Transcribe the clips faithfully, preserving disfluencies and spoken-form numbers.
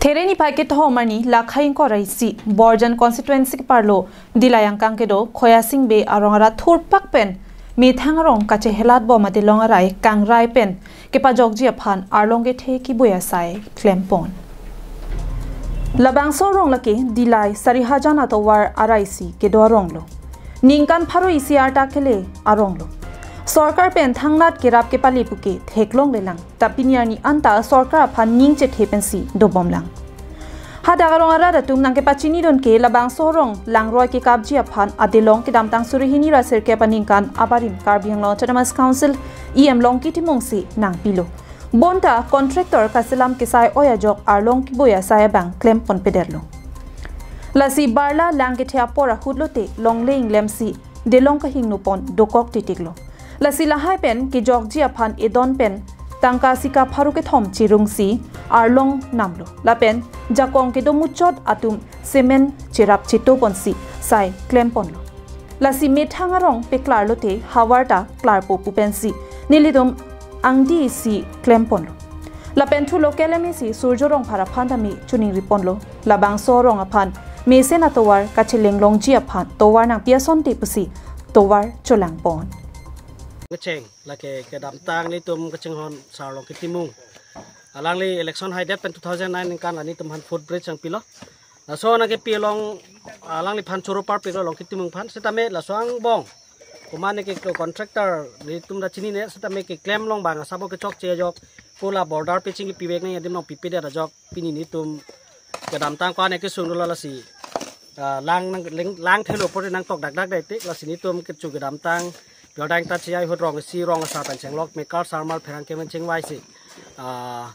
Here niphai kethom arni lakhai ingkoi ra isi Borjan constituency keparlo Dillai angkang kedo Khoyasing Bey arong arat thurpak pen methang arong kachehelat bom adelong arai kangrai pen kepajokji aphan arlong kethe keboi asai klempon. Labangso arong lake Dillai Sarihajan atovar arai isi kedo arong lo. Ningkan pharo isi arta kele arong lo. Sorkar pen thangnat kerap kepale puke theklonglelang. Ta pini arni anta sorkar aphan ning chethe pensi dobomlang. Hadak arong arat atum nangkepachinidun ke labangso arong langroi kekapji aphan adelong kedamtang suri hini ra sirkep aningkan abarim Karbi Anglong Autonomous Council E M Longki Timung si nangpilo. Bonta contractor kaselam kesai oi ajok arlong keboi asai abang klempon pedetlo. Lasi barla lang kethe apor ahut lote longle inglemsi delong kahingnupon dokok titiklo. Lasi lahai pen kejokji aphan edon pen tangka sika pharo kethom chirungsi arlong namlo. Lapen jakong kedo muchot atum cement cherap chetoponsi sai klemponlo. Lasi methang arong peklar lote havar ta klarpo pu pensi nelitum angdi isi klemponlo. Lapen thu local M A C Surjo Rongphar aphan tame choningriponlo. Labangso arong aphan mesen atovar kachelenglongji aphan tovar nangpi asonte pusi tovar cholangpon. Kecheng lake kedamtang nelitum kachinghon Sar Longki Timung. Alangli election haidet pen two thousand nine ningkan la nelitum aphan footbridge nangpilo. Laso nangkepi along alangliphan choro parpiklo Longki Timung aphan. Setame laso angbong komatne ke contractor nelitum ta chinine, setame keklem long bang asabo kechokche ajok, ko la border pitching kepivek nang adim nangpipedet ajok pini nelitum kedamtang ko-an ke sungdolo lasi, ah, lang nang, lang, lang thelo pore nangtok dakdak dai te, lasi nelitum kecho kedamtang building ta chai ahut rong isi rong asar pen chenglok mekar sarmal pherangke men chengvaisi, ah,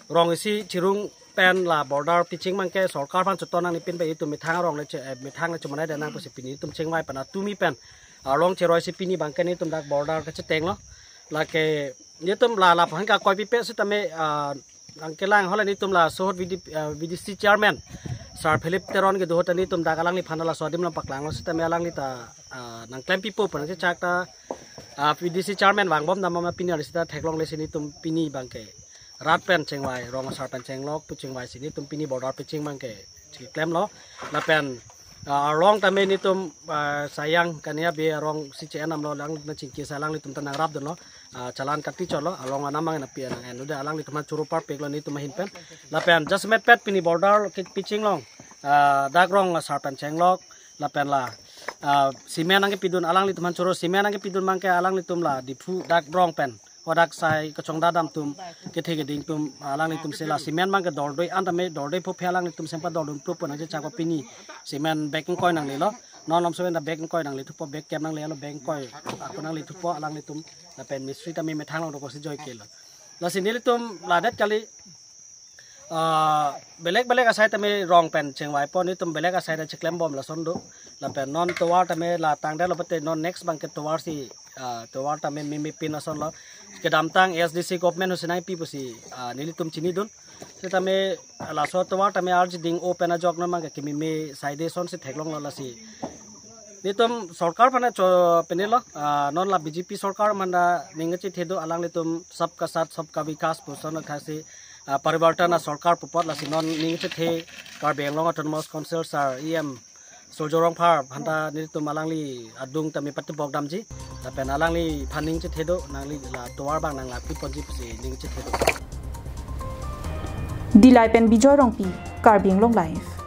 rong isi chirung pen la border pitching abangke sorkar aphan cheton nangnipin pen itum methang arong le che, eh, methang le chemanai denang pusi pini itum chengvai pen atumi pen arlong cheroisi pini abangke nelitum dak border kachetenglo. Lake nelitum la la aphan kakoi pipe setame, ah, nangkelang hole nelitum laso ahut V D, ah, V D C chairman Sar Philip Teron kedo ahut nelitum dak alangliphan laso adim along paklanglo setame alangli ta, ah, nangklempipo pu nangchechak ta, ah, V D C chairman vangbom dam ma pini arni seta theklongle si nelitum pini abangke rat pen chengvai, rong asar pen chenglok pu chengvaisi nelitum pini border pitching abangke cheklemlo. Lapen, ah, arlong tame nelitum, ah, Sayang Kania Bey arong si che-en damlo lang nangchingki sa alanglitum ta nangrapdunlo. Ah, chalan kati cholo, arlong anam abang nangpi nang-en uda alanglitum aphan choro parpiklo nelitum ahin pen. Lapen jasemet pet pini border ke pitching long, ah, dak rong asar pen chenglok, lapen la, ah, cement nangkepidun alanglitum aphan choro cement nangkepidun abangke alanglitum la Diphu dak rong pen. Hadak sai kachongdat dam atum kethe keding atum alanglitum si la cement abangke dordoi an tame dordoi phophe alanglitum sempat dordun prup pu nangchechak pini cement bag ingkoi nanglelo. Non lom cement bag ingkoi nangle thupo, bag kem nanglelo, bag ingkoi ako nangle thupo alanglitum. Lapen mistri tame methang along dokosi joike lo. Lasi nelitum ladet kali, ah, belek belek asai tame rong pen chengvaipo, nelitum belek asai ta cheklembom lason do. Lapen non tovar tame la tangdetlo pute non next abangke tovar si, ah, tovar tame meme pin asonlo. Kedamtang A S D C government ahut si nangpi pusi, ah, nelitum chinidun. Setame laso tovar tame arji ding-o pen ajok non abangke kememe saide asonsi theklonglo lasi. Nelitum sorkar aphan ta cho penelo, ah, non la B J P sorkar amat ta ning chethe do alanglitum sabka saath sabka vikas pu ason thaksi, ah, parivartan asorkar pu apot lasi non ning chethe Karbi Anglong Autonomous Council Sar E M Surjo Rongphar aphan ta nelitum alangli adung tame patibok damji. Lapen alangliphan ning chethe do nangli la tovar abang nanglakpiponji pusi ning chethe do. Dillai pen Bijoy Rongpi, Karbi Anglong Live.